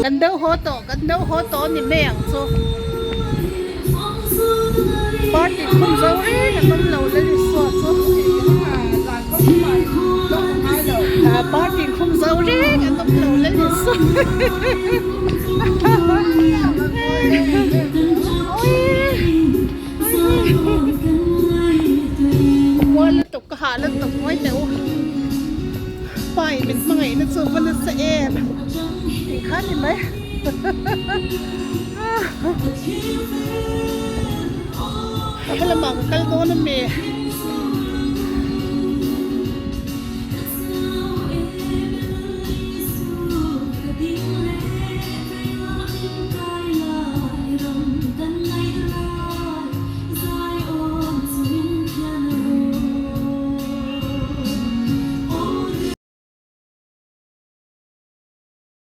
Kan deuh haw tawh kan deuh haw tawh a ni mai ang chu party khum zo reng an awm lo la ni saw chu party khum zo reng an awm lo la ni saw Mual lutuk ka hah lutuk ngawi teh u pa in min hmangaih na chu va nasa em tih kha ni mai helamah ka kal dawn a mi.